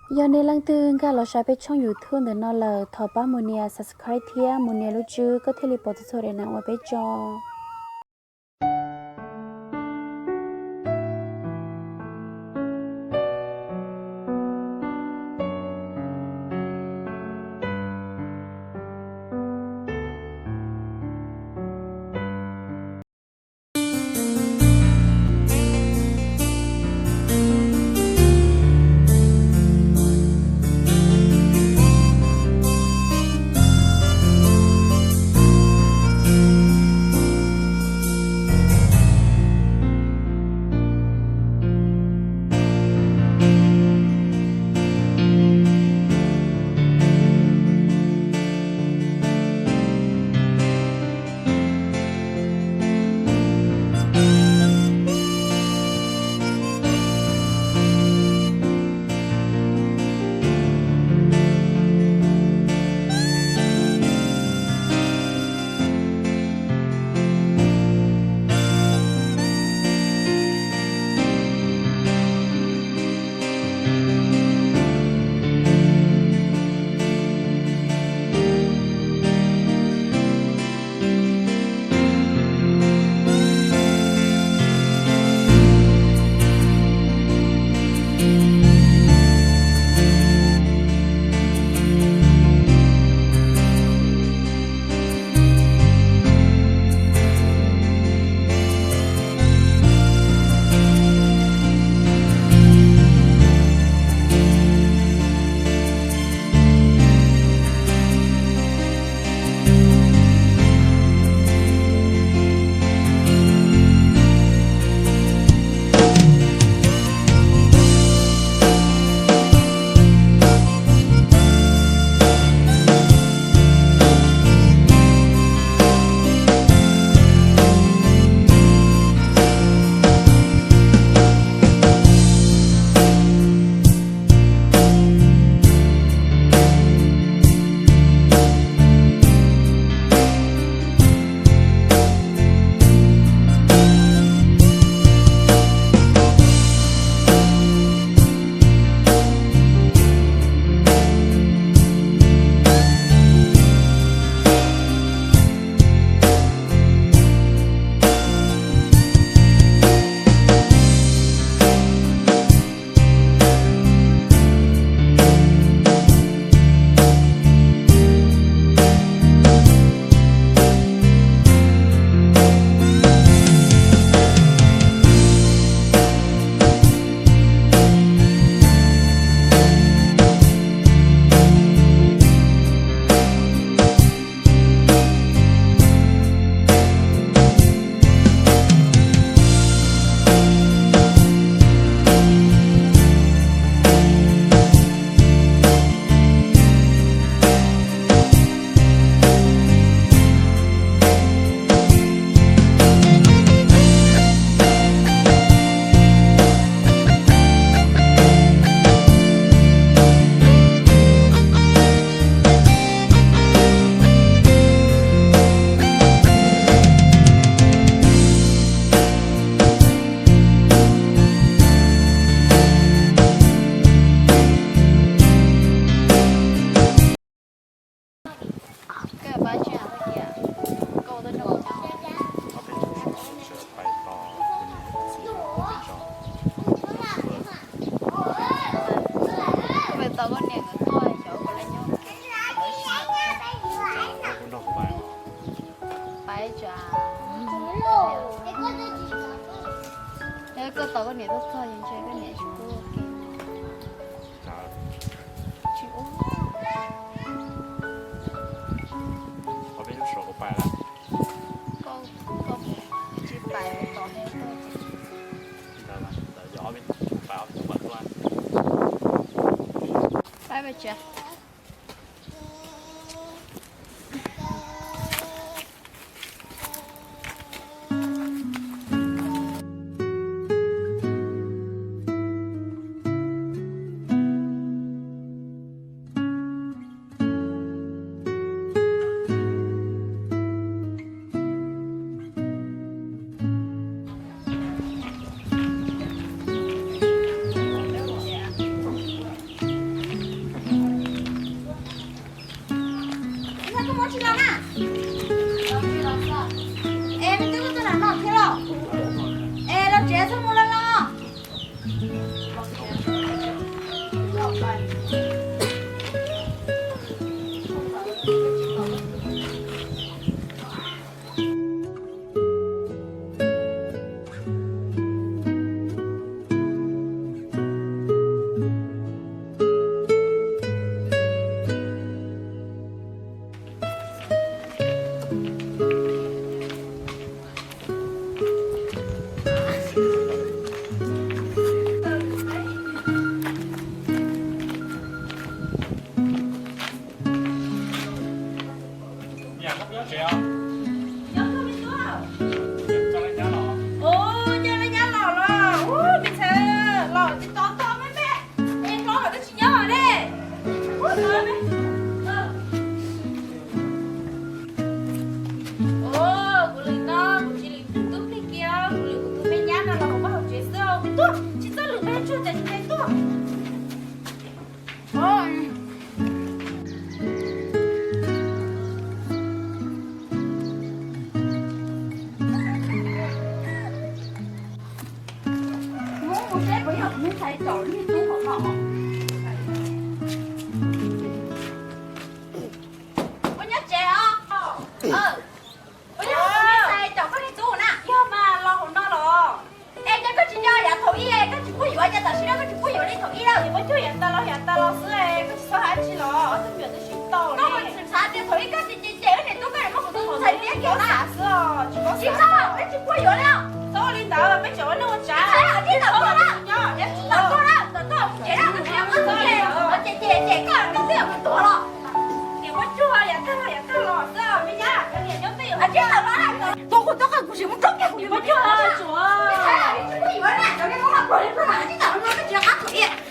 Yog nej leej twg nkag los saib peb tshooj YouTube ntawm no lawm, thov pab mus nias subscribe thiab mus nias lub tswb koj thiaj li pom txhua txhua daim neeg uas peb tso. Pais tso. Yog koj tos koj niam tuaj txog yeej ntshe koj niam tsis pub ua ke. Tsis ua. Koj, koj tsis pais ua tos. Pais pais tsev. Tus qub tub qab kuv tsis muaj tub kiag kuv yuav tsuav.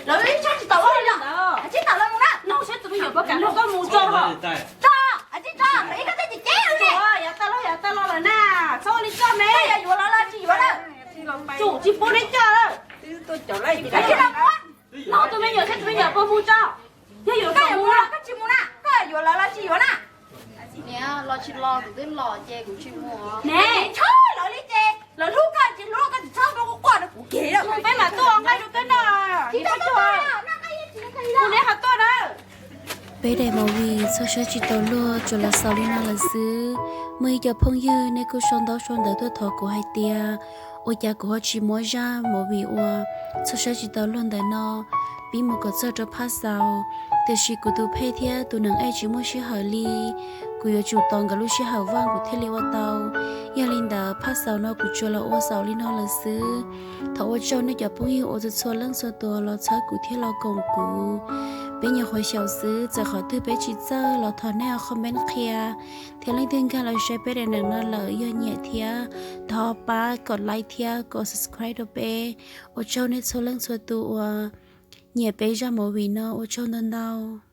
Lawv ib tsob tsis tau los li, hais tsis tau los mus na. Nug saib tus me nyuam puas kam nrog koj mus tso. Tso, hais tsis tso, ib koj tej ces ceb li. Yav tag los, yav tag los lawm na, txhob ua li tso me. Koj yuav yuav los los tsis yuav lawm. Tsum tsis pub neb coj lawm. Hais tsis tau mus. Nug tus me nyuam saib tus me nyuam puas mus tso. Yog yuav koj mus, koj tsis mus na, koj yuav los los tsis yuav na. Niam, los tsis los kuv twb los ces kuv tsis mus. Ne, txhob lawv li ces lawv hlub koj tsis hlub koj tsis txhob rau kuv quaj rau kuv kev lawm. Mus peb mam tuaj nqaij rau peb noj. Tsis tau tuaj, kuv neb ho tuaj na. Peb daim movie txhua saib tsis tau luag tsuas los xaus li no lawm xwb. Muaj ib co phooj ywg nej kuj sau ntaub sau ntawv tuaj thov kuv hais tias ua cas kuv ho tsis muab zaj movie uas txhua saib tsis tau luag ntawm no pib mus kom txog rau phaj xaus. Tiam sis kuv tus phej thiab tus nees ej tsis muaj sij hawm li, kuv yuav tsum tos nkawd lub sij hawm vaj kuv thiaj li ua tau. Yog li ntawd phaj xaus no kuv tsuas los ua xaus li no lawm xwb. Thov ua tsaug nej cov phooj ywg uas txhua txhua leej txhua tus los txhawb kuv thiab los koom kuv. Peb nyuam qhuav xyaum xwb, txawm qhov twg peb tsis txawj los thov nej ho comment qhia, thiab leej twg nkag los saib peb daim neem no lawm yog nyiam thiab, thov pab kom like thiab kom subscribe rau peb. Ua tsaug nej txhua leej txhua tus uas nyiam peb zaj movie no, ua tsaug ntau ntau.